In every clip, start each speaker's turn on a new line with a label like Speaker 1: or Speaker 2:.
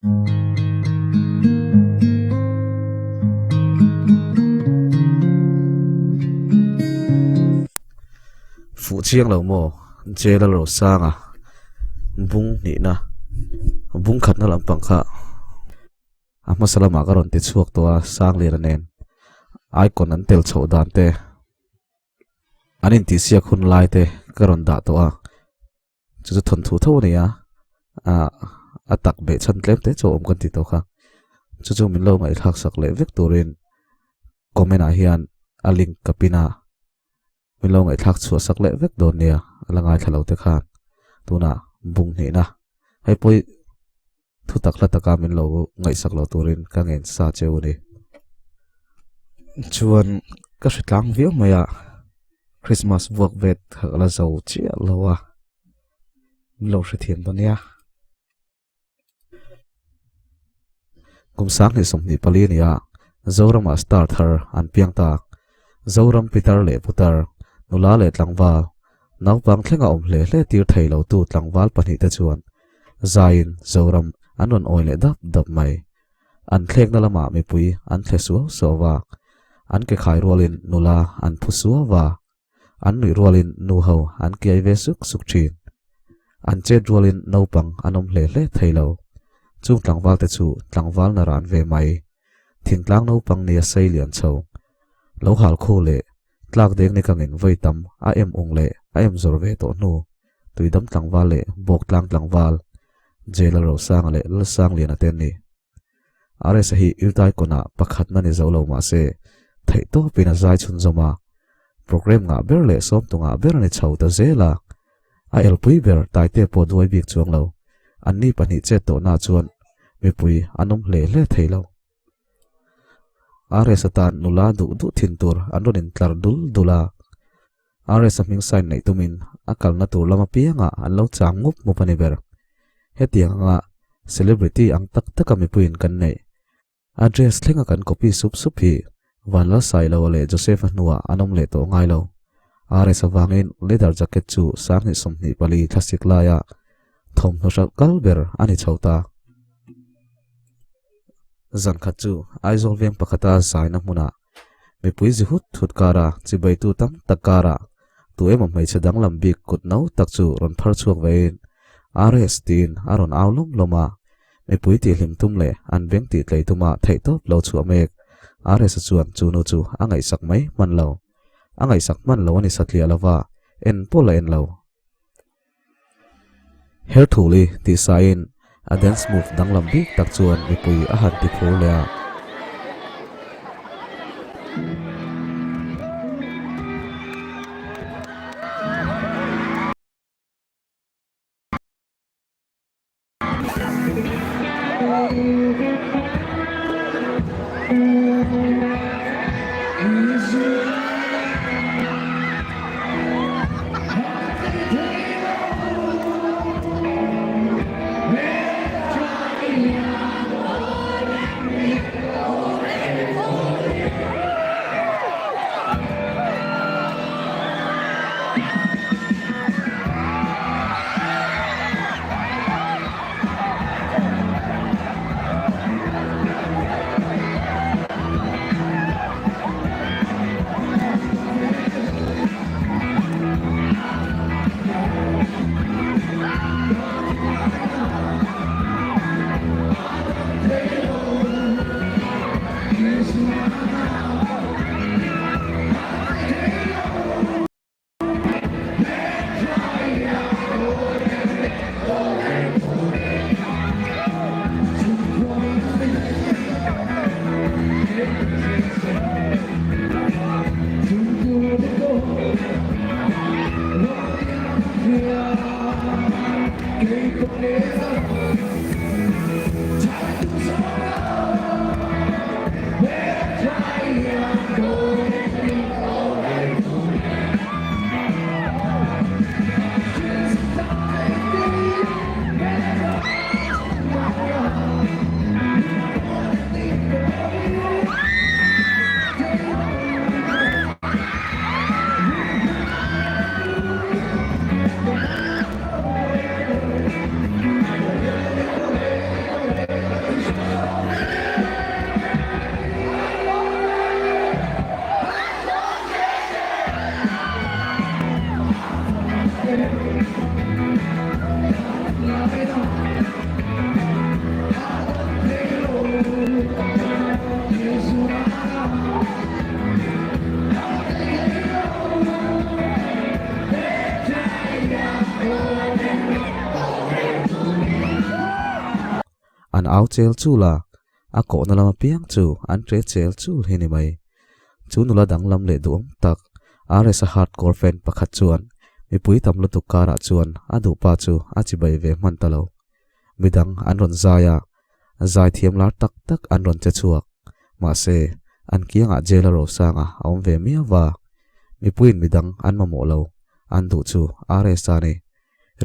Speaker 1: Fuh chiang lo maw? Jail a lo sang a, bung hnihna, bung khatna lampang kha a hmasa lamah ka rawn ti chhuak tawh a, Sangliana nen icon an tel chhoh dan te, an intihsiak hun lai te ka rawn dah tawh a. Chu chu thawnthu tho a ni a, ah a tak beh chhan tlem te chu a awm kan ti tawh kha. Chu chu min lo ngaihthlak sak leh vek turin comment ah hian a link ka pin a, min lo ngaihthlak chhuah sak leh vek dawn nia a la ngaithla lo te khan. Tunah bung hnihna hei pawh hi thu tak hla taka min lo ngaihsak lo turin ka ngen sa cheu a ni. Chuan ka hre tlang viau mai a, Christmas vuak vet kha ka la zo chiah lo a, min lo hrethiam dawn nia. Kum 2024 a ni a, Zorama star thar an piang ta. Zoram pitar leh putar, nula leh tlangval, naupang thlenga awm hle hle tir thei lotu tlangval pahnihte chuan Zaiin Zoram an rawn awi leh dap dap mai. An thlekna lamah mipui an thle suau suau va, an ke khai rualin nula an phu suau va, an nuih rualin nu ho an kiai ve suk suk thin. An chet rualin naupang an awm hle hle thei lo. Chung tlangval te chu tlangval na ran ve mai. Thingtlang naupang nia sei lian chho. Lo hal khu leh Tlak deng ni kangin vawi tam a em ung leh a em zawr ve tawh hnu, Tuidam tlangval leh Bawktlang tlangval, Jail a Rosanga leh Lalsangliana te an ni. RS-a hi Irtaikawnah pakhatna ni zo lo mah se, theihtawpin a zai chhunzawm a, programme ngah ber leh sawmtu ngah ber a ni chho ta zel a, a elpui ber Taitea pawh duai bik chuang lo, anni pahnih chet tawhna chuan mipui an awm hle hle thei lo. RS atan nula duh duh thin tur an rawn intlar dul dul a, RS a hming sign neih tumin a kalna tur lam apiangah an lo chang mup mup a ni ber. Hetiang anga celebrity ang tak taka mipuiin kan neih, a dress thlenga kan copy sup sup hi Vanlalsailoa leh Joseph-a hnuah an awm leh tawh ngai lo. RS avangin leather jacket chu 2024 thlasik laia thawmhnaw hralh kal ber a ni chho ta. Zan khat chu Aizawl veng pakhata zaina hmunah mipui zi hut hut kara chibaitu tam tak karah tu emaw hmeichhe danglam bik kut no tak chu rawn phar chhuak vein RS tiin a rawn au lawm lawm a, mipui tihhlim tum leh an beng tihtlei tuma theihtawp lo chhuah mek RS-a chuan chu nu chu a ngaihsak mai hman lo. A ngaihsak hman lo a ni satliah lova, en pawh la en lo. Herthuli tih sain a dance move danglam bik tak chuan mipui a han ti phur leh a. An au chel chul a, a kawhna lam apiang chu an ṭe chel chul hi ni mai. Chu nula danglam leh duhawm tak, RS-a hardcore fan pakhat chuan mipui tam lutuk karah chuan a duhpa chu a chibai ve hman ta lo. Midang an rawn zai a, zai thiam lar tak tak an rawn che chhuak. Mahse, an kiangah jail-a Rosanga a awm ve miau va. Mipuiin midang an mamawh lo, an duh chu RS-a a ni.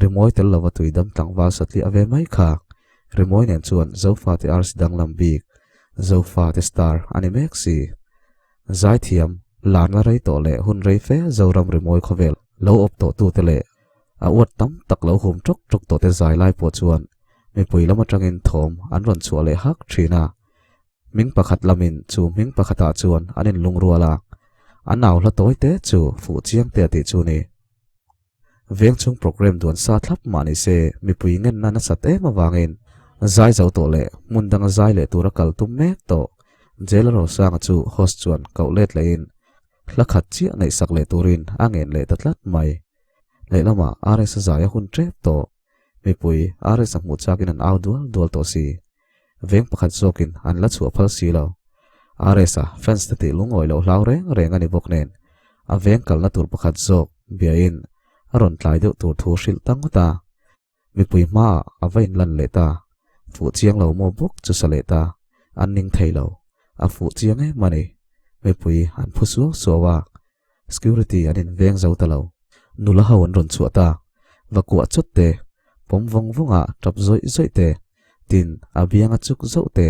Speaker 1: Rimawi tel lova tui dam tlangval satliah ve mai kha. Rimawi nen chuan Zofate arsi danglam bik, Zofate star a ni mek si. Zaithiam, larna rei tawh leh hun rei fe Zoram rimawi khawvel lo awp tawh tute leh a uat tam tak lo hum ṭawk ṭawk tawh te zai lai pawh chuan mipui lam aṭangin thawm an rawn chhuah leh hak ṭhin a. Hming pakhat lamin chu hming pakhatah chuan an inlungrual a, an au hla tawi te chu fuh chiang te a tih chu ni. Veng chung programme duan sa thlap mah ni se mipui ngenna nasat em avangin zai zo tawh leh hmun danga zai leh tura kal tum mek tawh Jailer Rosanga chu host chuan koh let lehin hla khat chiah ngaihsak leh turin a ngen leh ta tlat mai. Lehlamah RS a zai a hun tep tawh. Mipui RS a hmuh chakin an au dual dual tawh si. Veng pakhat zawkin an la chhuah phal si lo. RS-a fans te tih lungawi loh hlau reng reng a ni bawk nen, a veng kalna tur pakhat zawk biain a rawn tlai deuh tur thu hrilh ta ngawt a. Mipui hmaah a va inlan leh ta. Fuh chiang lo maw bawk chu sa leh ta. An ning thei lo. A fuh chiang em a ni. Mipui an phu suau suau a. Security an inveng zo ta lo. Nula ho an rawn chhuah ta. Va kuah chawt te, pawm vawng vawng a tap zawih zawih te, tin a biang a chuk zauh te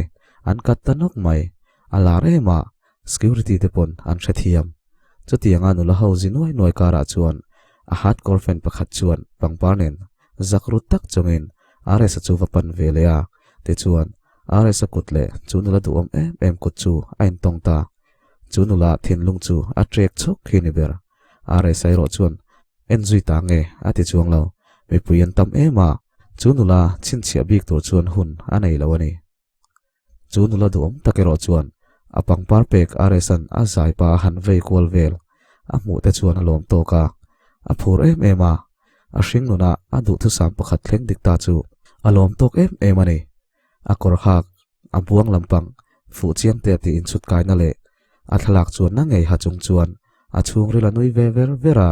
Speaker 1: an kat ta nawk mai. A lar em a, security te pawn an hrethiam. Chutianga nula ho zi nuai nuai karah chuan a hardcore fan pakhat chuan pangpar nen zak rut tak chungin RS-a chu va pan ve leh a, tichuan RS-a kut leh chu nula duhawm em em kut chu a intawng ta. Chu nula thinlung chu a trek chhawk khi ni ber. RS erawh chuan en zui ta nge a ti chuang lo. Mipui an tam em a, chu nula chhinchhiah bik tur chuan hun a nei lo a ni. Chu nula duhawm tak erawh chuan a pangpar pek RS-a'n a zai pa a han vei kual vel a hmuh te chuan a lawm tawk a, a phur em em a. A hring nuna a duhthusam pakhat thleng dik ta chu a lawm tawk em em a ni. A kawr hak A buang lampang fuh chiang te tih inchhut kaina leh a thlalak chuan na ngei ha chung chuan a chhungril a nui ve ver ver a,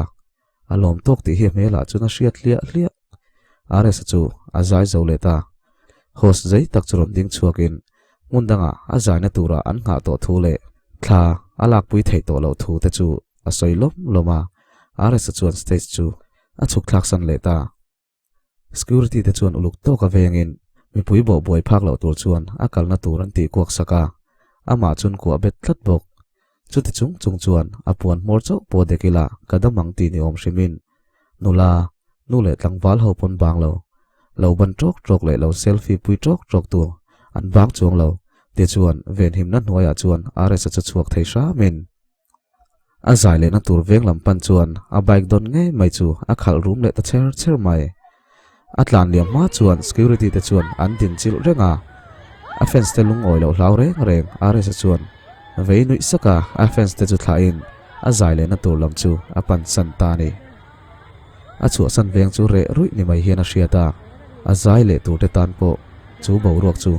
Speaker 1: a lawm tawk tih hi a hmelah chuan a hriat hliah hliah. RS-a chu a zai zo leh ta. Host zei tak chu rawn ding chhuakin hmun dangah a zaina tura an nghah tawh thu leh thla a lakpui theih tawh loh thu te chu a sawi lawm lawm a, RS-a chuan stage chu a chhuk thlak san leh ta. Security te chuan uluk tawk a vengin mipui bawh buai phak loh tur chuan a kalna tur an tih kuak sak a, amah chun kuah bet tlat bawk. Chuti chung chung chuan a puan hmawr chauh pawh dek ila ka dam ang tih ni awm hrimin nula, nu leh tlangval ho pawn bang lo, lo ban tawk tawk leh lo selfie pui tawk tawk tu an bang chuang lo tichuan venhimna hnuaiah chuan RS-a chu chhuak thei hramin A zai lehna tur veng lam pan chuan a bike dawn ngei mai chu a khalh rum leh ta cher cher mai. A tlan liam hma chuan security te chuan an din chilh reng a, a fans te lungawi loh hlau reng reng RS-a chuan vei nuih sak a, a fans te chu thlahin a zai lehna tur lam chu a pan san ta a ni. A chhuahsan veng chu reh ruih ni mai hian a hriat a, a zai leh tur te tan pawh chu boruak chu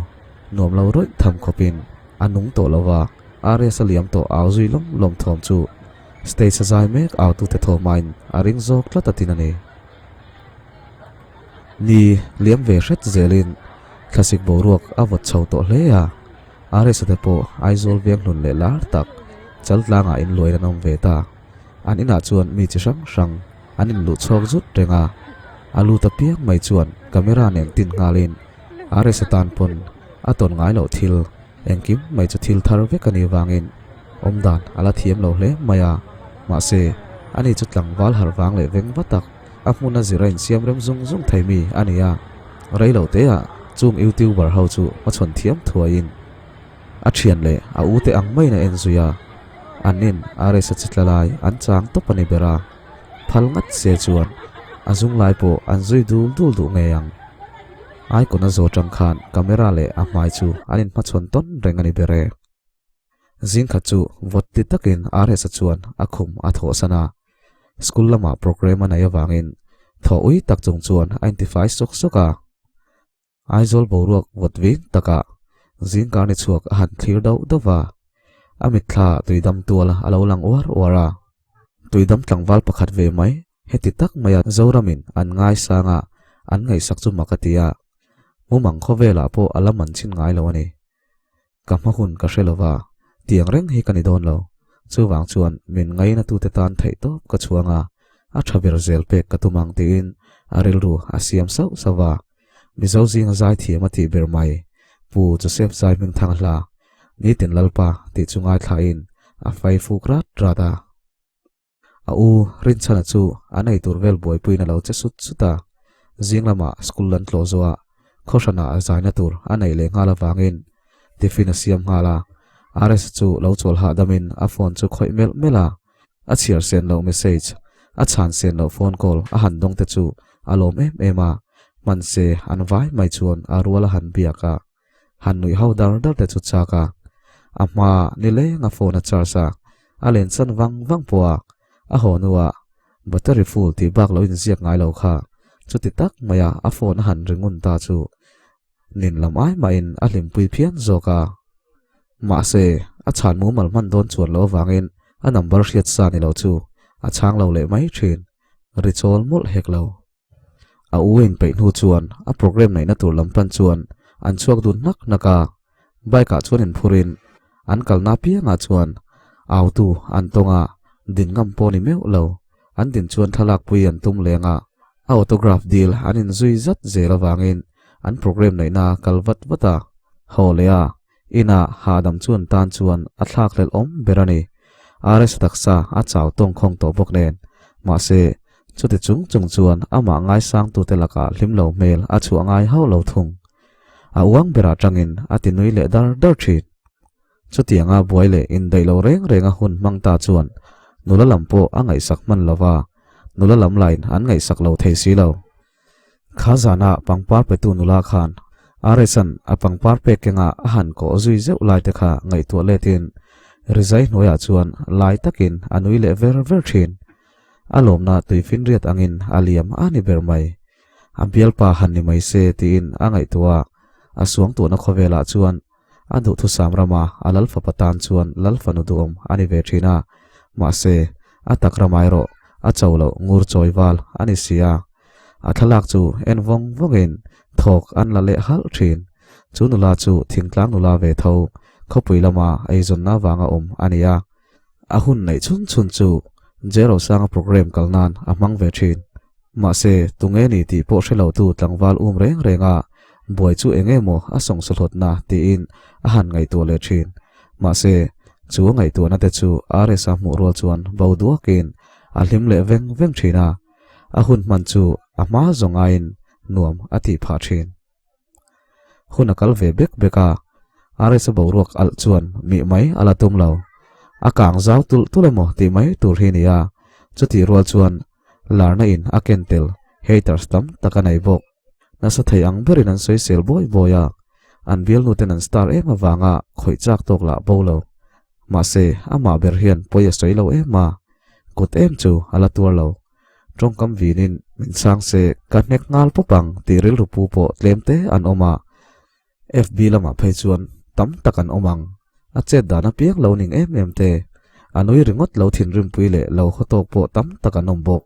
Speaker 1: nuam lo rawih tham khawpin a nung tawh lo va. RS a liam tawh au zui lawm lawm thawm chu stage a zai mek au tute thawmain a ring zawk tlat a tin a ni. Ni liam ve hret zelin thlasik boruak a vawt chho tawh hle a, RS a te pawh Aizawl veng hlun leh lar tak Chaltlangah inluain an awm ve ta. An inah chuan mi chi hrang hrang an inluh chhawk zut reng a, a lut apiang mai chuan camera nen tin nghalin RS a tan pawn a tawn ngai loh thil Engkim mai chu thil thar vek a nih vangin awmdan a la thiam lo hle mai a, mahse, ani chu tlangval harh vang leh veng va tak a hmun a zir a insiam rem zung zung thei mi a ni a, rei lo teah chung YouTuber ho chu hmachhawn thiam thuaiin a thian leh a u te ang maiin a en zui a, an in RS a chi tla lai an chang tawp a ni ber a, phal ngat se chuan a zung lai pawh an zui dul dul duh ngei ang. Icon a zawh tang khan camera leh a hmai chu an inhmachhawn tawn reng a ni ber e. Zingkhat chu vawt ti takin RS-a chuan a khum a thawhsan a, school lamah program a neih avangin thaw ui tak chung chuan a intifai sawk sawk a. Aizawl boruak vawt vin takah zingkar ni chhuak a han thlir dauh dauh va, a mitthla tuidam tual a lo lang uar uar a. Tuidam tlangval pakhat ve mai heti tak maia Zoramin an ngaisang a, an ngaihsak chu mak a ti a, mumang khawvelah pawh a la man chhin ngai lo a ni. Ka hma hun ka hre lova, tiang reng hi ka ni dawn lo. Chuvang chuan min ngainatute tan theih tawp ka chhuang a, a tha ber zel pek ka tum ang tiin a rilru a siam sauh sauh a. Mizo zinga zaithiam a tih ber mai, Pu Joseph Zaihmingthanga hla, Nitin Lalpa tih chu ngaithlain a fai fuk rat rat a. A u Rinchhana chu an ei tur vel buaipuiin a lo che sut sut a, zing lamah school an tlawh zawh a, khawhranah zaina tur a neih leh nghal avangin tiffin a siam nghal a. RS chu lo chawl hahdamin a phone chu khawih melh melh a, a chhiar sen loh message, a chhan sen loh phone call a han dawng te chu a lawm em em a, hman se an vai mai chuan a rual a han biak a. Han nuih ho dar dar te chu chak a, a hma ni leng a phone a charge a, a len chan vang vang pawh a, a haw hnuah battery full tih bak lo inziak ngai lo kha chuti tak maia a phone a han ri ngun ta chu nin lam ai mahin a hlimpui phian zawk a. Mahse, a chhan mumal hman dawn chuan loh avangin a number hriat sa ni lo chu a chhang lo leh mai thin, ri chawl mawlh hek lo. A u inpeih hnu chuan a program neihna tur lam pan chuan an chhuak dun hnak hnak a, bike ah chuan inphurin an kalna apiangah chuan autu an tawng a, din ngam pawh ni meuh lo. An din chuan thlalak pui an tum leng a, a autograph dil an inzui zat zel avangin an program neihna kal vat vat a, haw leh a, inah hahdam chuan tan chuan a thlakhlelh awm ber a ni. RS taksa a chau tawng khawng tawh bawk nen, mahse chuti chung chung chuan amah ngaisangtute lakah hlim lo hmel a chhuah ngai hauh lo thung. A uang berah tangin a ti nui leh dar dar thin. Chutianga buai leh indaih lo reng renga hun hmang ta chuan nula lam pawh a ngaihsak hman lo va, nula lam lain an ngaihsak lo thei si lo. Kha zana pangpar petu nula khan RS-a'n a pangpar pek kengah a han kawh zui zeuh lai te kha ngaihtuah letin rizai hnuaiah chuan lai takin a nui leh ver ver thin. A lawmna tuifinriat angin a liam a ni ber mai. A bialpa han ni mai se tiin a ngaihtuah a, a suangtuahna khawvelah chuan a duhthusam rama a lalfapa tan chuan lalfanu duhawm a ni ve thin a, mahse, a tak ramah erawh a cho loh ngur chawi val a ni si a. A thlalak chu en vawng vawngin thawk an la leh halh thin. Chu nula chu thingtlang nula ve tho, khawpui lama eizawnna vanga awm a ni a. A hun neih chhun chhun chu Jerosanga program kal nan a hmang ve thin. Mahse, tunge ni tih pawh hre lotu tlangval um reng reng a, buai chu eng emaw a sawngsahlawtna tiin a han ngaihtuah leh thin. Mahse, chu a ngaihtuahna te chu RS-a hmuh rual chuan bo duakin a hlim leh veng veng thin a, a hun hman chu a hma zawng aiin nuam a tih phah thin. Hun a kal ve bek bek a, RS-a boruak alh chuan mih mai a la tum lo. A kang zau tulh tulh emaw tih mai tur hi a ni a, chutih rual chuan larna in a ken tel haters tam tak a nei bawk. Nasa thei ang berin an sawisel bawi bawi a, an bialnu ten an star em avanga khawih chak tawk lah bo lo. Mahse, amah ber hian pawi a sawi lo em a, kut em chu a la tuar lo. Tawngkam vinin min chhang se ka hnek nghal pawp ang tih rilru pu pawh tlem te an awm a, FB lamah phei chuan tam tak an awm ang. A chet dan apiang lo ning em em te, a nui ringawt lo thinrimpui leh lo haw tawk pawh tam tak an awm bawk.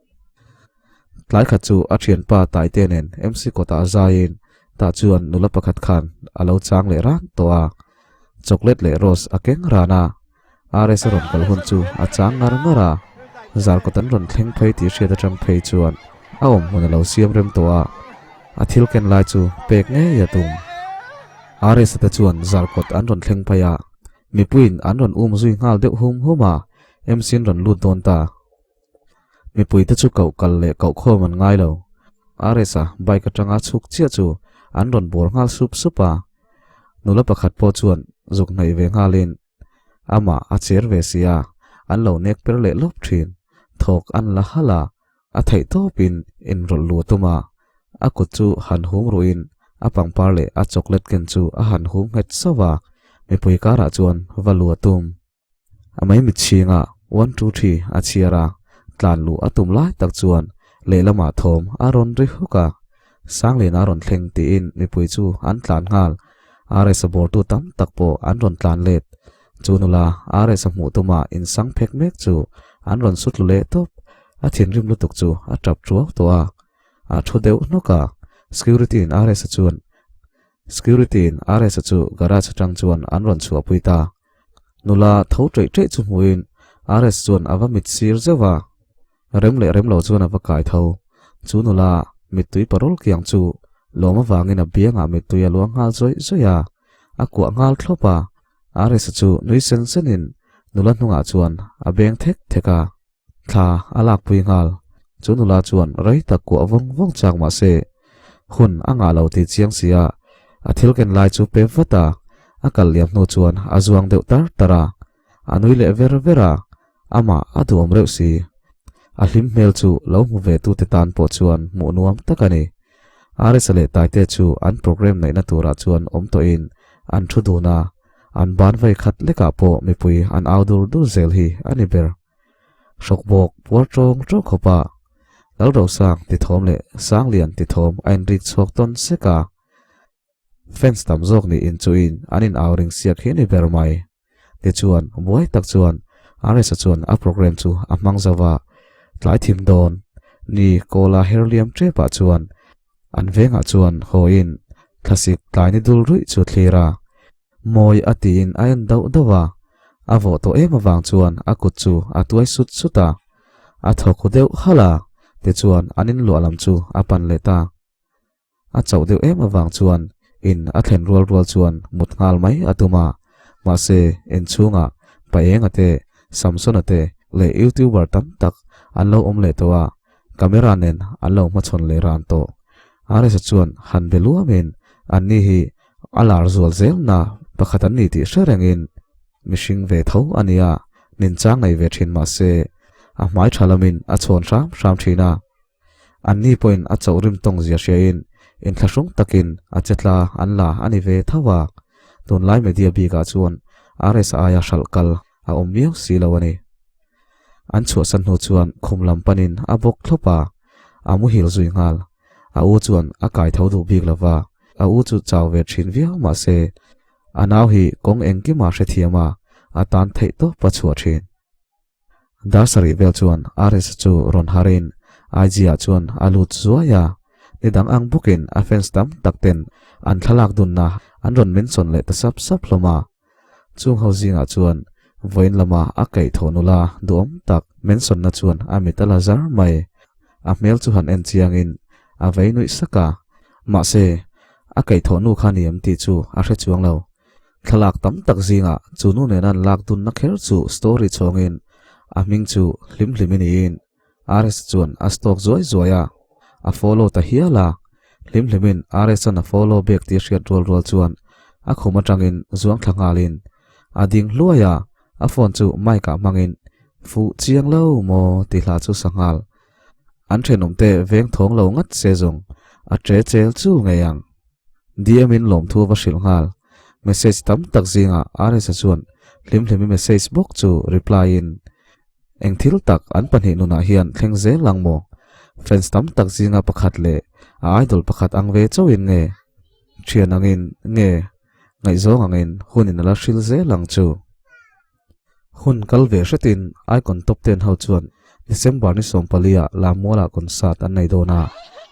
Speaker 1: Tlai khat chu a thianpa Taite nen MC kawtah a zaiin tah chuan nula pakhat khan a lo chang leh ran tawh a, chocolate leh rose a keng ran a. RS a rawn kal hun chu a chang ngar ngar a, zarkawt an rawn thleng phei tih hriat atang phei chuan a awm hmun a lo siam rem tawh a, a thil ken lai chu pek ngei a tum. RS-a te chuan zarkawt an rawn thleng phei a, mipuiin an rawn um zui nghal deuh hum hum a, MC-in rawn lut dawn ta. Mipuite chu koh kal leh koh khawm an ngai lo. RS-a bike atanga chhuk chiah chu an rawn bawr nghal sup sup a, nula pakhat pawh chuan zuk hnaih ve nghalin amah a cher ve si a, an lo nek per leh lawp thin. Thawk an la halh a, a theih tawpin inrawlh lu a tum a, a kut chu han hum ruhin a pangpar leh a chocolate ken chu a han hum nghet sauh a, mipui karah chuan va lu a tum. A maimit chhingah one two three a chhiar a, tlan luh a tum lai tak chuan lehlamah thawm a rawn ri huk a. Sangliana a rawn thleng tiin mipui chu an tlan nghal. RS-a bawrtu tam tak pawh an rawn tlan let. Chu nula RS-a hmuh tuma insang phek mek chu an rawn su tlu leh tawp. A thinrim lutuk chu a tap tuau tawh a. A thu deuh hnawk a. Security-in RS-a chuan Security-in RS-a chu garage atang chuan an rawn chhuahpui ta. Nula tho ṭeih ṭeih chu hmuhin RS chuan a va mit sir zeuh a. Rem leh rem lo chuan a va kai tho. Chu nula mittui parul kiang chu lawm avangin a biangah mittui a luang nghal zawih zawih a, a kuah nghal thlawp a. RS-a chu nui sen senin nula hnungah chuan a beng thek thek a. Thla a lakpui nghal. Chu nula chuan rei tak kuah vawng vawng chak mah se, hun a ngah lo tih chiang si a, a thil ken lai chu pe vat a, a kal liam hnu chuan a zuang deuh tar tar a, a nui leh ver ver a, amah a duhawm reuh si. A hlim hmel chu lo hmu ve tute tan pawh chuan hmuh nuam tak a ni. Arisa leh Taite chu an program neihna turah chuan awm tawhin an thu dun a, an ban vai khat lekah pawh mipui an au dur dur zel hi a ni ber. Hrawk bawk puar tawng tawng khawp a, Lalrosang ti thawm leh Sanglian ti thawm a inrik chhuak tawn sek a. Fans tam zawk nih inchuhin an in au ring siak hi ni ber mai. Tichuan, buai tak chuan RS-a chuan a program chu a hmang zo va, tlai thim dawn ni kawla her liam tepah chuan an vengah chuan hawiin thlasik tlai ni dul ruih chu thlir a. Mawi a tiin a en dauh dauh a, a vawh tawh em avang chuan a kut chu a tuai sut sut a, a thaw khu deuh halh a, tichuan an inluah lam chu a pan leh ta. A chauh deuh em avang chuan in a thlen rual rual chuan mut nghal mai a tum a, mahse inchhungah Paenga te, Samsona te leh YouTuber tam tak an lo awm leh tawh a, camera nen an lo hmachhawn leh ran tawh. RS-a chuan han be luamin anni hi a lar zual zelna pakhat an ni tih hre rengin mihring ve tho a nia, ninchang nei ve thin mahse a hmai tha lamin a chhawn hram hram thin a. Anni pawhin a chauh rim tawng zia hriain inthlahrung takin a che tla an la a ni ve tho a, tunlai media bikah chuan RS aia hralh kal a awm miau si lo a ni. An chhuahsan hnu chuan khum lam panin a bawk thlawp a, a muhil zui nghal. A u chuan a kai tho duh bik lo va, a u chu chau ve thin viau mah se, a nau hi kawng engkima hrethiam a, a tan theih tawp a chhuah thin. Dar sarih vel chuan RS chu rawn harin IG ah chuan a lut zuai a, ni dang ang bawkin a fans tam tak ten an thlalak dunna an rawn mention leh ta sap sap hlawm a. Chung ho zingah chuan vawiin lama a kaih thaw nula duhawm tak mention na chuan a mit a la zar mai. A hmel chu han en chiangin a vei nuih sak a, mahse a kaih thawh nu kha ni em tih chu a hre chuang lo. Thlalak tam tak zingah chu nu nena an lak dunna kher chu story chhawngin a hming chu hlim hlim i niin RS chuan a stalk zuai zuai a, a follow ta hial a. Hlim hlimin RS-a'n a follow bek tih hriat rual rual chuan a khum atangin zuang thla nghalin a ding hluai a, a phone chu mic-ah hmangin Fuh chiang lo maw tih hla chu sa nghal. An thenawmte veng thawng lo ngat se zawng a tre chel chu ngei ang. DM-in lawmthu a va hrilh nghal. Message tam tak zingah RS-a chuan hlimhlimi message bawk chu reply-in, Eng thil tak an pahnih nunah hian thleng zel ang maw? Fans tam tak zinga pakhat leh a idol pakhat ang ve chauhin nge? Thian angin nge? Ngaihzawng angin hunin a la hril zel ang chu. Hun kal ve hretin Icon Top Ten ho chuan December ni sawmpalia Lamualah concert an nei dawn a,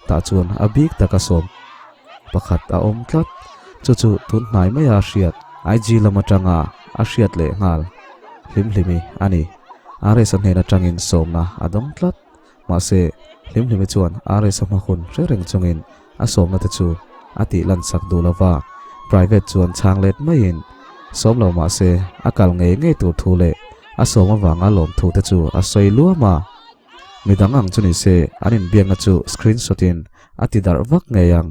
Speaker 1: tah chuan a bik taka sawm pakhat a awm tlat. Chu chu tun hnai maia hriat IG lam atanga a hriat leh nghal Hlimhlimi a ni. RS-a hnen atangin sawmna a dawng tlat. Mahse, Hlimhlimi chuan RS-a hma hun hre reng chungin a sawmna te chu a tih lan sak duh lo va, private chuan chhang let maiin sawm lo mahse a kal ngei ngei tur thu leh a sawm avanga lawmthu te chu a sawi luam a. Midang ang chu ni se an inbiakna chu screenshot in a ti darh vak ngei ang.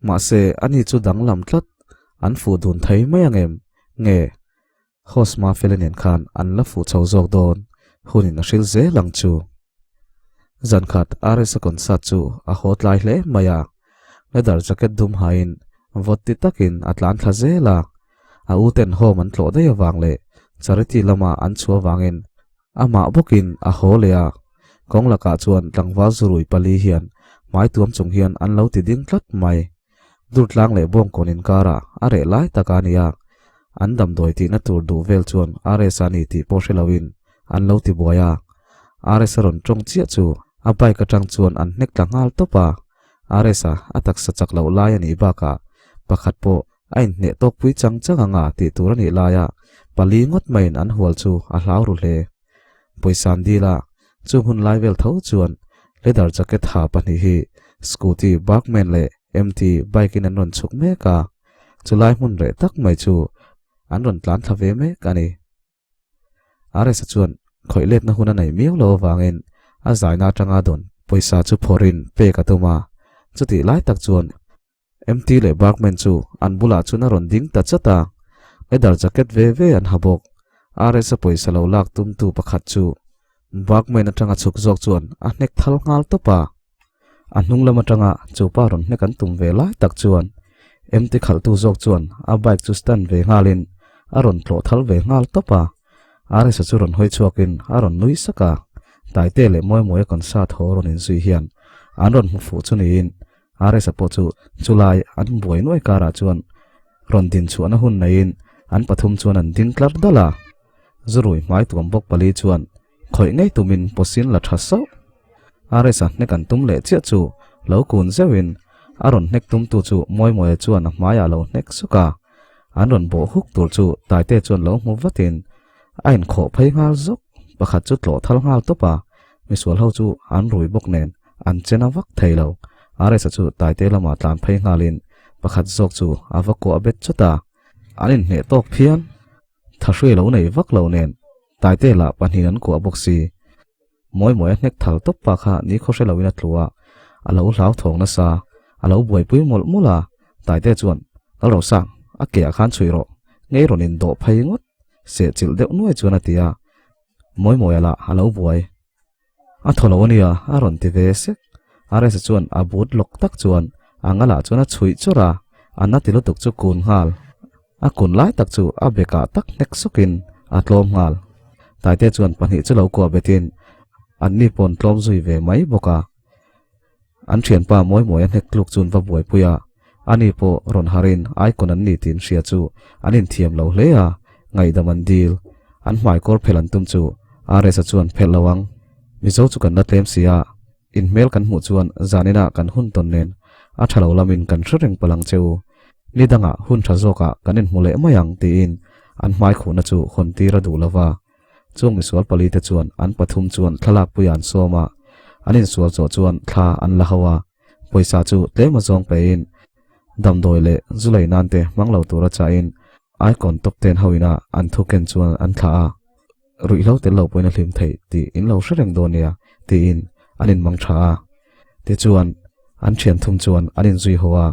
Speaker 1: Mahse, ani chu danglam tlat an fuh dun thei mai ang em? Nge? Host Mafela nen khan an la fuh chho zawk dawn hunin a hril zel ang chu. Zan khat RS-a concert chu a haw tlai hle mai a, leather jacket dum hain vawt ti takin a tlan thla zel a, a u ten home an tlawh daih avang leh charity lama an chhuah avangin amah bawkin a haw leh a, kawng lakah chuan tlangval zurui pali hian. Hmai tuam chung hian an lo ti ding tlat mai. Durtlang leh Bawngkawn inkarah a reh lai tak a nia. An damdawi tihna tur duh vel chuan RS a ni tih pawh hre loin an lo ti buai a. RS a rawn tawng chiah chu a bike atang chuan an hnek tla nghal tawp a. RS a a taksa chak loh lai a nih bakah pakhat pawh a inhneh tawkpui chang chang anga tih tur a nih laia pali ngawt maiin an hual chu a hlau ru hle. Pawisa an dil a, chung hun lai vel tho chuan leather jacket ha pahnih hi scooty Burgman leh MT bike in an rawn chhuk mek a, chulai hmun reh tak mai chu an rawn tlan thla ve mek a ni. RS-a chuan khawih letna hun a nei miau lo avangin a zaina atanga dawn pawisa chu phawrhin pek a tum a, chutih lai tak chuan MT leh Bergman chu an bulah chuan a rawn ding ta chat a, leather jacket ve ve an ha bawk. RS-a pawisa lo lak tumtu pakhat chu Bergman atanga chhuk zawk chuan a hnek thal nghal tawp a. A hnung lam atanga chu pa rawn hnek an tum ve lai tak chuan MT khalhtu zawk chuan a bike chu stand ve nghalin a rawn tlawh thal ve nghal tawp a. RS-a chu rawn hawi chhuakin a rawn nui sak a, Taite leh Mawimawia concert haw rawn inzui hian an rawn hmu fuh chu niin RS-a pawh chu chulai an buai nuai karah chuan rawn din chhuahna hun neiin an pathum chuan an ding tlar dal a. Zurui hmai tuam bawk pali chuan khawih ngei tumin pawsin la tha sauh. RS-a hnek an tum leh chiah chu lo kun zeuhin a rawn hnek tumtu chu Mawimawia chuan a hmaiah a lo hnek suk a. An rawn bawh huk tur chu Taite chuan lo hmu vatin a inkhawh phei nghal zuk. Pakhat chu tlawh thal nghal tawp a, misual ho chu an rui bawk nen an chen a vak thei lo. RS-a chu Taite lamah tlan phei nghalin pakhat zawk chu a va kuah bet chawt a, an inhneh tawk phian. Thahrui lo nei vak lo nen Taite lah pahnih an kuah bawk si. Mawi mawi a hnek thal tawp pa kha ni khaw hre loin a tlu a, a lo hlauthawng nasa, a lo buaipui mawlh mawlh a. Taite chuan, Lalrosang, a ke ah khan chhui rawh, ngei rawn indawh phei ngawt, sehchilh deuh nuai chuan a ti a. Mawi mawi a lah a lo buai. A thaw lo a nia, a rawn ti ve sek. RS-a chuan a but lawk tak chuan a ngalah chuan a chhuih chawrh a, a na ti lutuk chu kun nghal. A kun lai tak chu a bekah tak hnek sukin a tlawm nghal. Taite chuan pahnih chu lo kuah betin anni pawn tlawm zui ve mai bawk a. An thianpa mawi mawi a hnek tluk chuan va buaipui a, ani pawh rawn harin icon an ni tih hria chu an inthiam lo hle a, ngaihdam an dil. An hmaikawr phelh an tum chu RS-a chuan phelh lo ang. Mizo chu kan la tlem si a, in hmel kan hmuh chuan zaninah kan hun tawn nen a tha lo lamin kan hre reng palh ang che u. Ni dangah hun tha zawkah kan inhmu leh mai ang tiin an hmaikhuhna chu hawn tir a duh lo va. Chung misual pali te chuan an pathum chuan thlalak puia an sawm a, an insual chawh chuan thla an la ho a, pawisa chu tlem a zawng pein damdawi leh zu lei nan te hmang lo tura chahin Icon top ten ho ina an thu ken chuan an thlah a, ruihhlo tel lo pawhin a hlim theih tih in lo hre reng dawn nia tiin an inmang tha a. Tichuan an thian thum chuan an inzui ho a,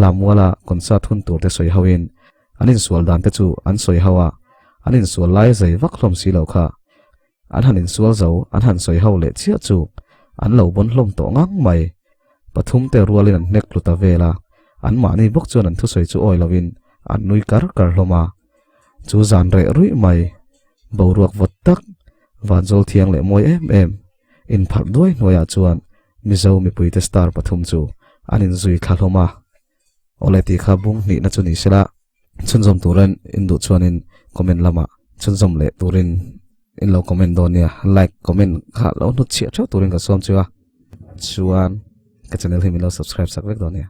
Speaker 1: Lammuala concert hun tur te sawi hoin An insual dan te chu an sawi ho a, an insual lai zai vak hlawm si lo kha. An han insual zo, an han sawi ho leh chiah chu an lo bawn hlawm tawh ngang mai. Pathum te rualin an hnek tlu ta vel a, anmahni bawk chuan an thusawi chu awi loin an nui kar kar hlawm a. Chu zan reh ruih mai, boruak vawt tak, vanzawl thiang leh mawi em em, inpharh duai hnuaiah chuan Mizo mipuite star pathum chu an inzui thla hlawm a. Awle tih kha bung hnihna chu ni sela chhunzawm turin in duh chuanin comment lamah chhunzawm leh turin in lo comment dawn nia like comment kha lo hnut chhiah theuh turin ka sawm chu a chuan ka channel hi min lo subscribe sak vek dawn nia.